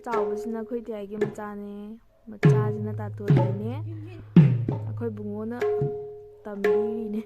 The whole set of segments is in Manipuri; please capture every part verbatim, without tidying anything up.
ꯆꯥꯎꯕꯁꯤꯅ ꯑꯩꯈꯣꯏ ꯇꯌꯥꯏꯒꯤ ꯃꯆꯥꯅꯦ, ꯃꯆꯥꯁꯤꯅ ꯇꯥꯇꯣꯟꯒꯤꯅꯦ꯫ ꯑꯩꯈꯣꯏ ꯕꯨꯡꯉꯣꯅ ꯇꯝꯕꯤꯔꯤꯅꯦ꯫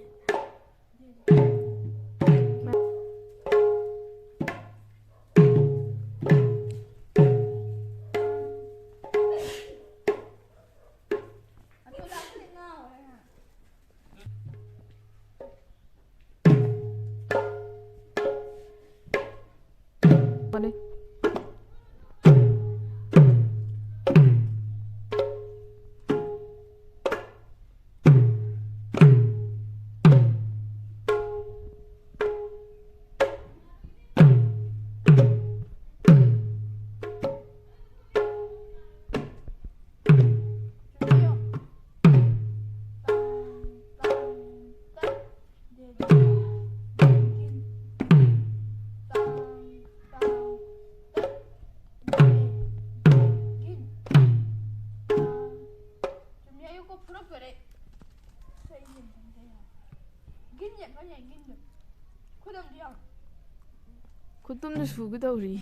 ꯈꯨꯇꯨꯝꯗ ꯁꯨꯒꯗꯧꯔꯤ꯫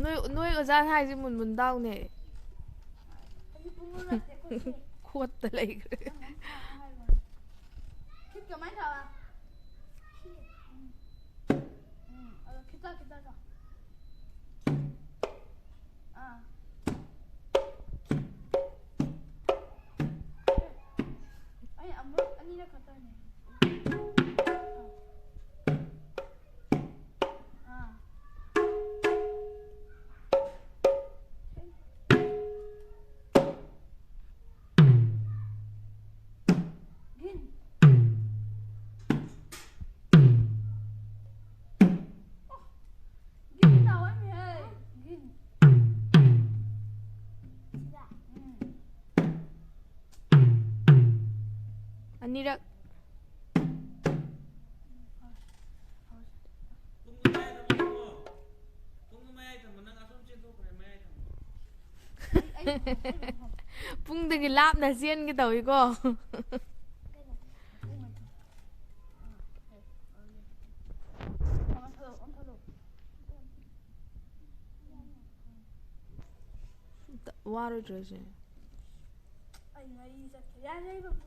ꯅꯣꯏ, ꯅꯣꯏ ꯑꯣꯖꯥꯅ ꯍꯥꯏꯁꯦ ꯃꯨꯟ ꯃꯨꯟ ꯗꯥꯎꯅꯦ꯫ ꯈꯣꯠꯇ ꯂꯩꯈ꯭ꯔꯦ꯫ ꯑꯅꯤꯔꯛ꯫ ꯄꯨꯡꯗꯒꯤ ꯂꯥꯞꯅ ꯆꯦꯟꯒꯦ ꯇꯧꯏꯀꯣ꯫ ꯋꯥꯔꯣꯏꯗ꯭ꯔꯣ ꯁꯦ? ꯑꯩ ꯉꯥꯔꯤ ꯆꯠꯈ꯭ꯔꯦ꯫ ꯌꯥꯔꯦ, ꯏꯕꯦꯝꯃ꯫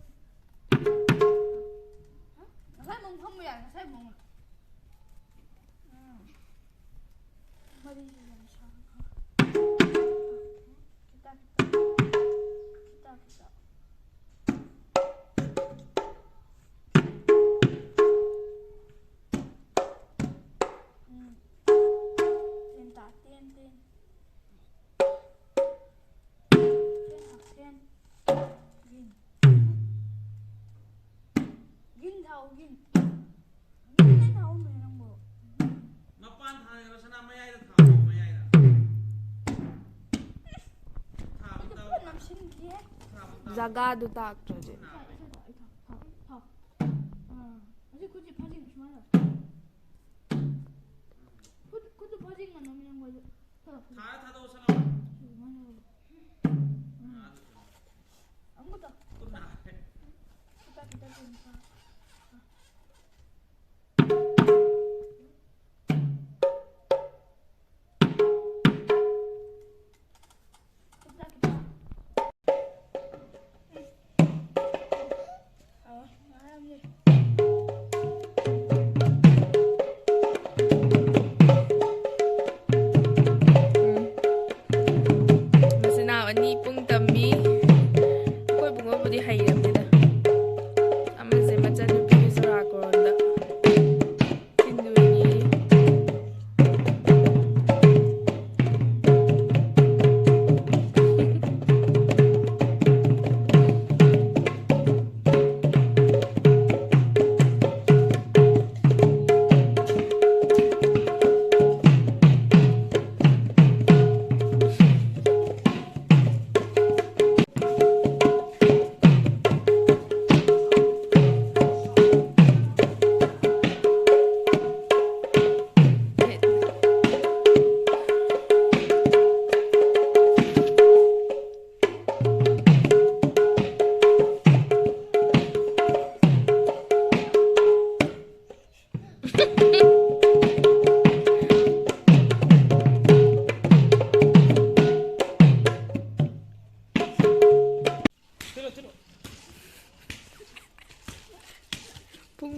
ꯍꯥ? ꯉꯁꯥꯏ ꯃꯑꯣꯡ ꯐꯝꯕ ꯌꯥꯔꯦ, ꯉꯁꯥꯏ ꯃꯑꯣꯡ꯫ ꯎꯝ꯫ ꯃꯔꯤꯁꯦ ꯌꯥꯝ ꯁꯥꯡꯉꯦ꯫ ꯈꯤꯇꯪ, ꯈꯤꯇꯪ꯫ ꯈꯤꯇꯪ, ꯈꯤꯇꯪ꯫ ꯎꯝ꯫ ꯇꯦꯟ ꯇꯥ, ꯇꯦꯟ, ꯇꯦꯟ꯫ ꯇꯦꯟ ꯇꯥ, ꯇꯦꯟ꯫ ꯒ꯭ꯔꯤꯟ꯫ ꯒ꯭ꯔꯤꯟ ꯊꯥꯎ, ꯒ꯭ꯔꯤꯟ꯫ ꯒ꯭ꯔꯤꯟ ꯊꯥꯎ ꯃꯦ ꯅꯪꯕꯨ꯫ ꯃꯄꯥꯟ ꯊꯥꯔꯤꯔꯣ, ꯁꯅꯥ ꯃꯌꯥꯏꯗ ꯊꯥꯎ, ꯃꯌꯥꯏꯗ꯫ ꯊꯥꯕ ꯑꯗꯨ ꯇꯧ꯫ ꯄꯨꯔꯥ ꯅꯝꯁꯤꯟꯈꯤꯌꯦ꯫ ꯊꯥꯕ ꯇꯧ꯫ ꯖꯒꯥꯗꯨ ꯇꯥꯛꯇ꯭ꯔꯗꯤ꯫ ꯊꯥꯎ, ꯊꯥꯎ, ꯊꯥꯎ꯫ ꯑꯥ, ꯍꯧꯖꯤꯛ ꯈꯨꯠꯁꯦ ꯐꯥꯖꯤꯟ ꯁꯨꯃꯥꯏꯅ꯫ ꯈꯨꯠ, ꯈꯨꯠꯇꯨ ꯐꯥꯖꯤꯟꯒꯅꯣ ꯃꯤ ꯅꯪꯕꯨ꯫ ꯊꯥꯔ ꯊꯥꯗꯣꯛꯑꯣ ꯁꯅꯥ꯫ ꯁꯨꯃꯥꯏꯅ꯫ ꯑꯥ, ꯑꯗꯨ ꯆꯨꯝꯃꯤ꯫ ꯑꯃꯨꯛꯀ ꯇꯧ꯫ ꯈꯨꯠ ꯅꯥꯔꯦ꯫ ꯈꯤꯇꯪ, ꯈꯤꯇꯪ ꯆꯨꯝꯃꯤ꯫ ꯑꯥ, ꯑꯥ꯫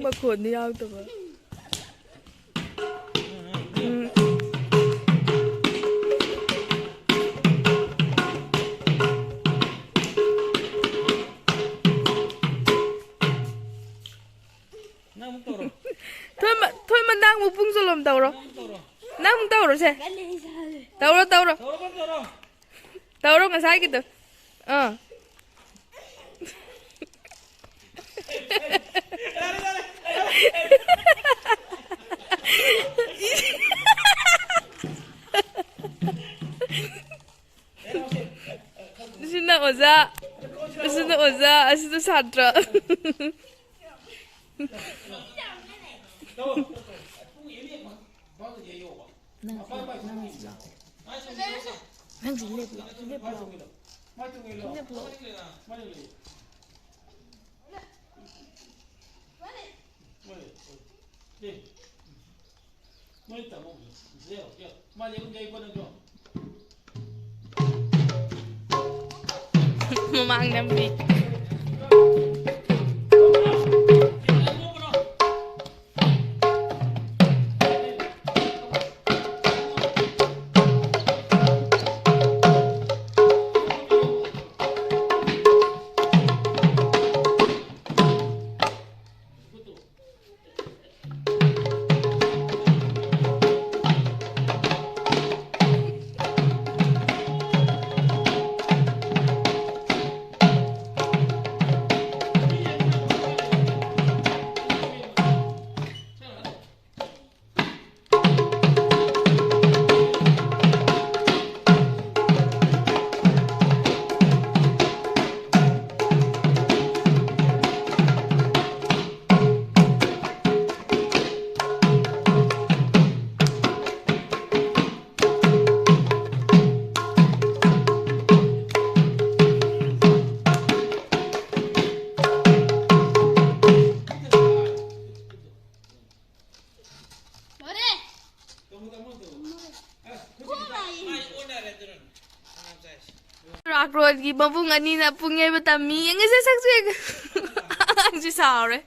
ꯃꯈꯣꯟꯗꯤ ꯌꯥꯎꯗꯕ꯫ ꯎꯝ꯫ ꯅꯪ ꯑꯃꯨꯛ ꯇꯧꯔꯣ꯫ ꯊꯣꯏꯃ-, ꯊꯣꯏꯃ, ꯅꯪ ꯑꯃꯨꯛ ꯄꯨꯡ ꯆꯣꯂꯣꯝ ꯇꯧꯔꯣ꯫ ꯅꯪ ꯑꯃꯨꯛ ꯇꯧꯔꯣ꯫ ꯅꯪ ꯑꯃꯨꯛ ꯇꯧꯔꯣꯁꯦ꯫ ꯇꯧꯔꯣ, ꯇꯧꯔꯣ꯫ ꯇꯧꯔꯣ, ꯇꯧꯔꯣ꯫ ꯇꯧꯔꯣ, ꯉꯁꯥꯏꯒꯤꯗꯣ꯫ ꯑꯥ꯫ ꯑꯁꯤꯅ ꯑꯣꯖꯥ, ꯑꯁꯤꯅ ꯑꯣꯖꯥ, ꯑꯁꯤꯅ ꯁꯥꯇ꯭ꯔ꯫ ꯅꯪ, ꯅꯪ, ꯅꯪꯁꯤ ꯂꯦꯞꯄꯨ, ꯂꯦꯞꯄꯨ, ꯂꯦꯞꯄꯨ꯫ ꯃꯃꯥꯡꯗ ꯃꯤ꯫ ꯂꯣꯏꯔꯦ꯫ ꯔꯥꯛꯔꯣꯏꯒꯤ ꯃꯕꯨꯡ ꯑꯅꯤꯅ ꯄꯨꯡ ꯌꯩꯕ ꯇꯝꯃꯤ꯫ ꯌꯦꯡꯉꯁꯦ ꯁꯛꯁꯦ꯫ ꯑꯉꯥꯡꯁꯤ ꯁꯥꯎꯔꯦ꯫